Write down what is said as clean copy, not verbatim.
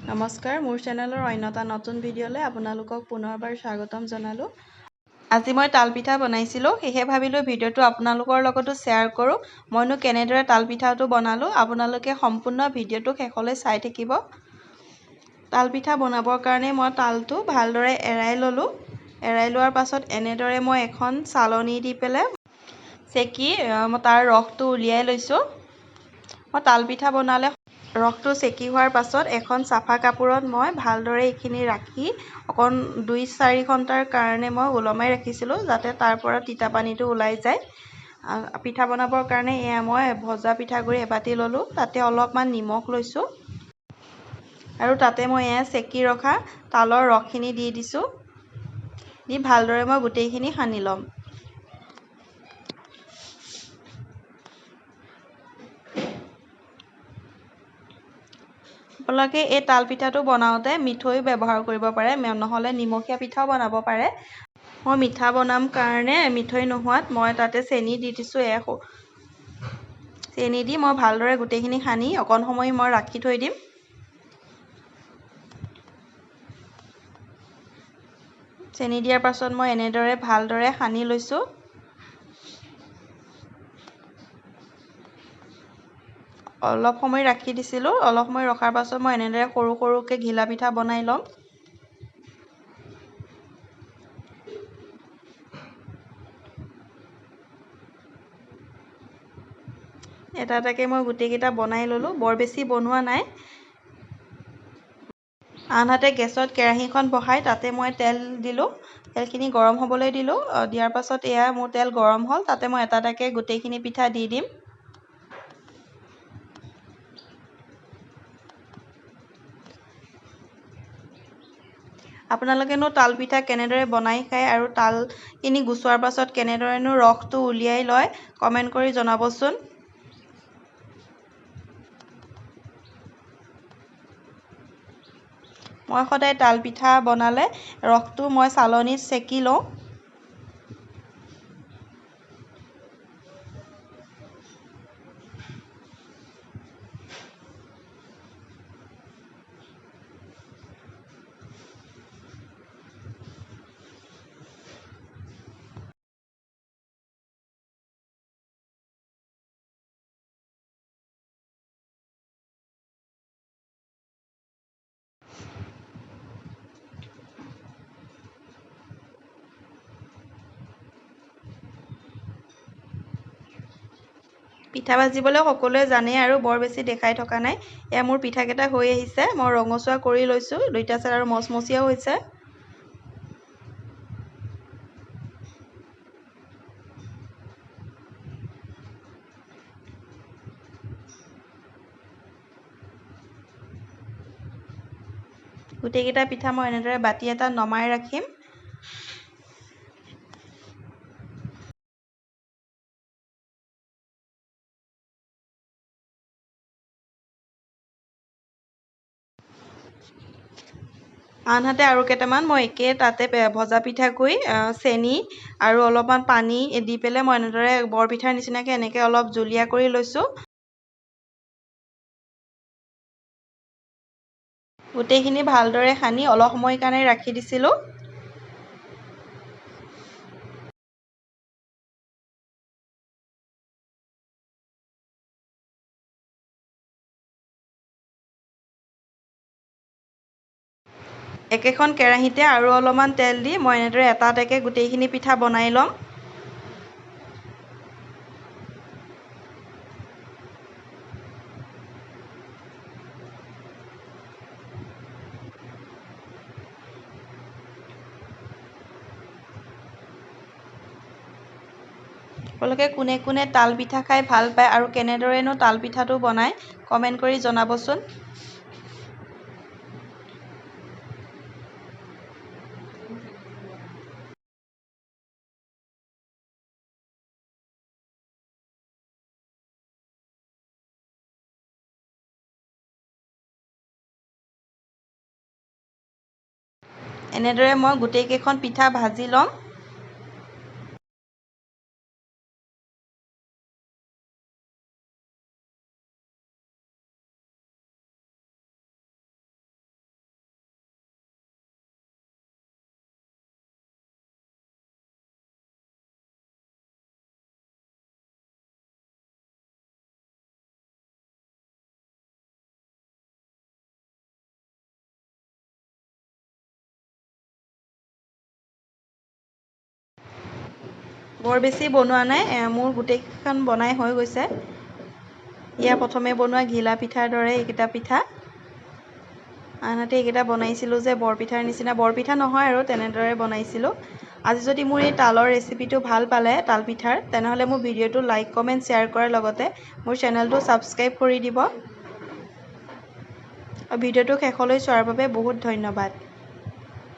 নমস্কাৰ, মোৰ চেনেলৰ অন্য এটা নতুন ভিডিঅ'লৈ আপোনালোকক পুনৰবাৰ স্বাগতম জনালোঁ। আজি মই তাল পিঠা বনাইছিলোঁ, সেয়েহে ভাবিলোঁ ভিডিঅ'টো আপোনালোকৰ লগতো শ্বেয়াৰ কৰোঁ। মইনো কেনেদৰে তাল পিঠাটো বনালোঁ, আপোনালোকে সম্পূৰ্ণ ভিডিঅ'টো শেষলৈ চাই থাকিব। তালপিঠা বনাবৰ কাৰণে মই তালটো ভালদৰে এৰাই ল'লোঁ। এৰাই লোৱাৰ পাছত এনেদৰে মই এখন চালনী দি পেলাই চেকি মই তাৰ ৰসটো উলিয়াই লৈছোঁ। মই তালপিঠা বনালে ৰসটো চেকি হোৱাৰ পাছত এখন চাফা কাপোৰত মই ভালদৰে এইখিনি ৰাখি অকণ 2-4 ঘণ্টাৰ কাৰণে মই ওলমাই ৰাখিছিলোঁ, যাতে তাৰ পৰা তিতা পানীটো ওলাই যায়। পিঠা বনাবৰ কাৰণে এয়া মই ভজা পিঠাগুড়ি এবাতি ল'লোঁ, তাতে অলপমান নিমখ লৈছোঁ আৰু তাতে মই এয়া চেকি ৰখা তালৰ ৰসখিনি দি দিছোঁ। দি ভালদৰে মই গোটেইখিনি সানি ল'ম। আপোনালোকে এই তাল পিঠাটো বনাওঁতে মিঠৈও ব্যৱহাৰ কৰিব পাৰে, নহ'লে নিমখীয়া পিঠাও বনাব পাৰে। মই মিঠা বনাম কাৰণে মিঠৈ নোহোৱাত মই তাতে চেনি দি দিছোঁ। এয়া চেনি দি মই ভালদৰে গোটেইখিনি সানি অকণ সময় মই ৰাখি থৈ দিম। চেনি দিয়াৰ পাছত মই এনেদৰে ভালদৰে সানি লৈছোঁ। অলপ সময় ৰাখি দিছিলোঁ। অলপ সময় ৰখাৰ পাছত মই এনেদৰে সৰু সৰুকৈ ঘিলা পিঠা বনাই ল'ম। এটা এটাকৈ মই গোটেইকেইটা বনাই ল'লোঁ, বৰ বেছি বনোৱা নাই। আনহাতে গেছত কেৰাহীখন বহাই তাতে মই তেল দিলোঁ। তেলখিনি গৰম হ'বলৈ দিলোঁ। দিয়াৰ পাছত এয়া মোৰ তেল গৰম হ'ল, তাতে মই এটা এটাকৈ গোটেইখিনি পিঠা দি দিম। আপোনালোকেনো তাল পিঠা কেনেদৰে বনাই খায় আৰু তালখিনি গুচোৱাৰ পাছত কেনেদৰেনো ৰসটো উলিয়াই লয় কমেণ্ট কৰি জনাবচোন। মই সদায় তাল পিঠা বনালে ৰসটো মই চালনীত চেকি লওঁ। পিঠা ভাজিবলৈ সকলোৱে জানেই আৰু বৰ বেছি দেখাই থকা নাই। এয়া মোৰ পিঠাকেইটা হৈ আহিছে, মই ৰঙচুৱা কৰি লৈছোঁ, দুইটা চাইড আৰু মচমচীয়াও হৈছে। গোটেইকেইটা পিঠা মই এনেদৰে বাতি এটাত নমাই ৰাখিম। আনহাতে আৰু কেইটামান মই একে তাতে ভজা পিঠাগুড়ি, চেনি আৰু অলপমান পানী দি পেলাই মই এনেদৰে বৰপিঠাৰ নিচিনাকৈ এনেকৈ অলপ জুলীয়া কৰি লৈছোঁ। গোটেইখিনি ভালদৰে সানি অলপ সময় কাৰণে ৰাখি দিছিলোঁ। একেখন কেৰাহীতে আৰু অলপমান তেল দি মই এনেদৰে এটা এটাকৈ গোটেইখিনি পিঠা বনাই ল'ম। আপোনালোকে কোনে কোনে তাল পিঠা খাই ভাল পায় আৰু কেনেদৰেনো তাল পিঠাটো বনায় কমেণ্ট কৰি জনাবচোন। এনেদৰে মই গোটেইকেইখন পিঠা ভাজি ল'ম। বৰ বেছি বনোৱা নাই, মোৰ গোটেইকেইখন বনাই হৈ গৈছে। ইয়াৰ প্ৰথমে বনোৱা ঘিলা পিঠাৰ দৰে এইকেইটা পিঠা। আনহাতে এইকেইটা বনাইছিলোঁ যে বৰপিঠাৰ নিচিনা, বৰপিঠা নহয় আৰু তেনেদৰে বনাইছিলোঁ। আজি যদি মোৰ এই তালৰ ৰেচিপিটো ভাল পালে তাল পিঠাৰ, তেনেহ'লে মোৰ ভিডিঅ'টো লাইক, কমেণ্ট, শ্বেয়াৰ কৰাৰ লগতে মোৰ চেনেলটো ছাবস্ক্ৰাইব কৰি দিব। আৰু ভিডিঅ'টো শেষলৈ চোৱাৰ বাবে বহুত ধন্যবাদ।